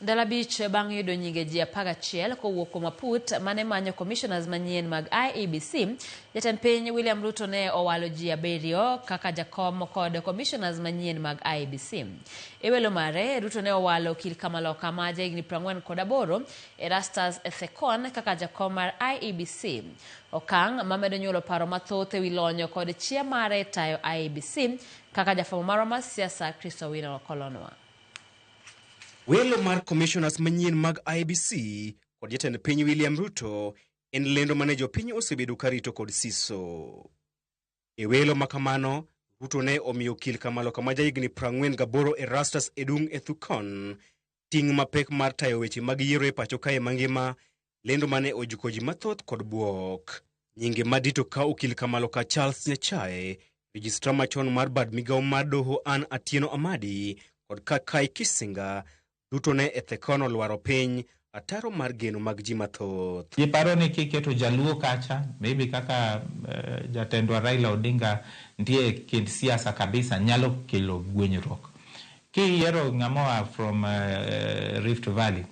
Ndalo 5 bang' yudo nyinge ji 11 kowuok kuom aput mane manyo commissioners manyien mag IEBC, jatend piny William Ruto ne owalo ji 7 kaka jakom kod commissioners manyien mag IEBC. E welo mare, Ruto ne owalo okil Kamaloka ma jahigni 48 Erastus Ethekon kaka jakom mar IEBC. Okang' mamedo nyuolo paro mathoth ewi lony kod chia mare tayo IEBC kaka jafwambo marwa mar siasa Chris Owino kolonwa. Welo mar commissioners manyien mag IEBC kod jatend piny William Ruto en lendo mane jopiny osebedo karito kod siso. E welo makamano, Ruto ne omiyo okil Kamaloka ma jahigni 48 Erastus Edung Ethukon ting' mapek mar tayo weche mag yiero e pacho kae mangima, lendo mane ojuko ji mathoth kod bwok. Nyinge madito ka okil Kamaloka Charles Nyachae, registrar machon mar bad migawo mar doho Ann Atieno Amadi kod Kakai Kisinga duto ne Ethekon olwaro piny ataro mar geno mag ji mathoth. Ji paro ni kiketo jaluo kacha, maybe kaka jatendwa Raila Odinga nitie kind siasa kabisa, nyalo kelo gwenyruok. Kiyiero ng'ama oa from Rift Valley,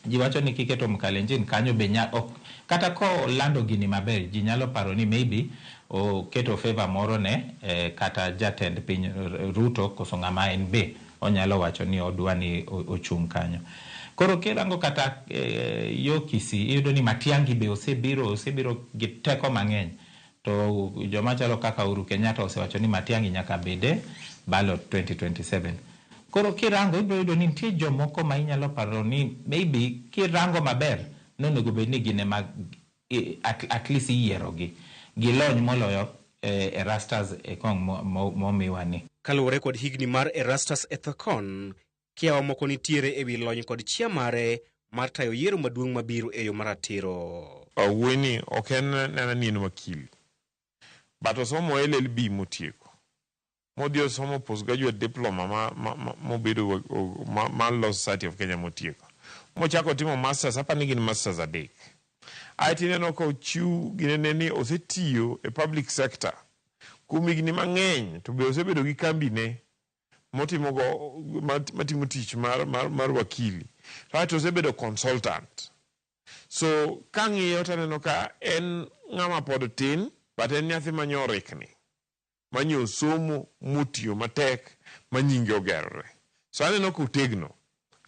ji wacho ni kiketo Mkalenjin kanyo be ok, kata kolando gini maber, ji nyalo paro ni maybe oketo favor moro ne kata jatend piny Ruto koso ng'ama en be onyalo wacho ni odwa ni ochung' kanyo. Koro kirango kata yo Kisii, iyudo ni Matiang'i be osebiro gi teko mang'eny. To joma chalo kaka Uhuru Kenyatta osewacho ni Matiang'i nyaka bede ballot 2027. Koro kirango ibiro yudo ni nitie jomoko ma inyalo paro ni maybe kirango maber nonego bed ni gin ema at least iyierogi. Gilony moloyo Erastus Ekong momiwa ni. Kaluwore kod higni mar Erastus Ethekon, kiawa moko nitiere ewi lony kod chia mare mar tayo yiero maduong' mabiro e yo maratiro. Wuoyi ni ok en nena ni en wakili, but osomo LLB motieko, modhi osomo postgraduate diploma mobedo ma Law Society of Kenya motieko, mochako timo masters, apani ni gin masters 3. Aeto ineno ka ochiw ginene ni osetiyo e public sector kuom higni mang'eny, to be osebedo gi kambine motimo go matimo tich mar wakili. Aeto osebedo consultant. So kang'iyo to aneno ka en ng'ama pod tin, but en nyathi manyorikni, manyo somo motiyo matek, ma nyinge ogerore. So aneno ka otegno.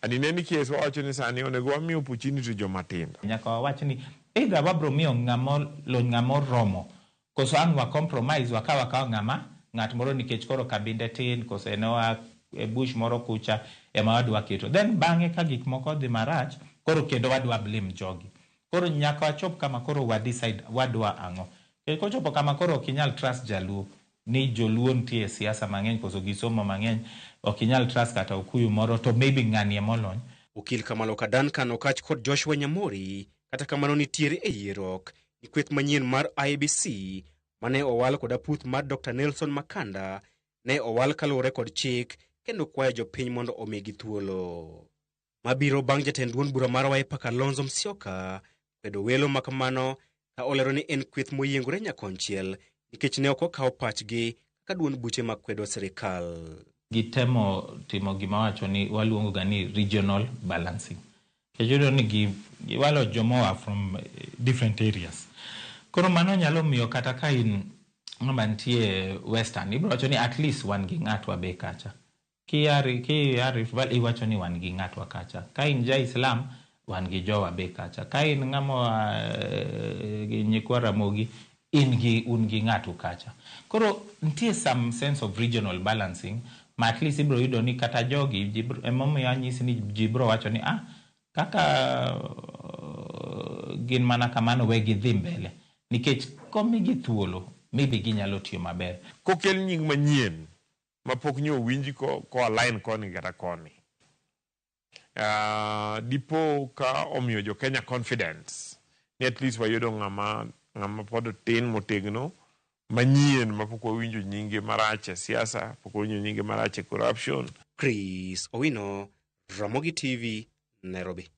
And in any case, wawacho ni sani onego wami opportunity joma tindo. Nyaka wawach ni either wabro miyo ng'ama lony ng'ama oromo, koso ang' wa compromise wakaw akawa ng'ama ng'at moro nikech koro kabinde tin, koso en oa e bush moro kucha ema wadwa keto. Then bang'e ka gik moko odhi marach, koro kendo wadwa blame jogi. Koro nyaka wachop kama koro wa decide wadwa ang'o. Nikech kochopo kama koro ok inyal trust jaluo ni joluo nitie e siasa mang'eny koso gisomo mang'eny, ok inyal trust kata okuyu moro to maybe ng'ani ema olony. Okil Kamaloka Duncan Okach kod Joshua Nyamori kata kamano nitiere e yierok ni kweth manyien mar IEBC mane owal kod aputh mar Dr. Nelson Makanda ne owal kaluwore kod chik kendo kwayo jopiny mondo omigi thuolo. Mabiro bang' jatend duond bura mar Wiper Kalonzo Musyoka kwedo welo makamano ka olero ni en kweth moyiengore nyakonchiel nikech ne ok okawo pachgi kaka duond buche makwedo sirikal. Gitemo timo gima wacho ni waluongo ga ni regional balancing. Nikech iyudo ni giwalo joma oa from different areas. Koro mano nyalo miyo kata ka in ng'ama nitie Western, ibiro wacho ni at least wan gi ng'atwa be kacha. Ki Rift Valley iwacho ni wan gi ng'atwa kacha. Ka in ja Islam, wan gi jowa be kacha. Ka in ng'ama oa nyikwa Ramogi, un gi ng'atu kacha. Koro nitie some sense of regional balancing ma at least ibiro yudo ni kata jogi, emomiyo anyisi ni ji biro wacho ni, kaka gin mana kamano we gidhi mbele. Nikech komigi thuolo, maybe ginyalo tiyo maber. Kokel nying manyien mapok nyo owinji ko align koni kata koni. Dipo ka omiyo jo Kenya confidence ni at least wayudo ng'ama pod tin motegno manyien mapok wawinjo nyinge marach e siasa, pok wawinjo nyinge marach e corruption. Chris Owino, Ramogi TV, Nairobi.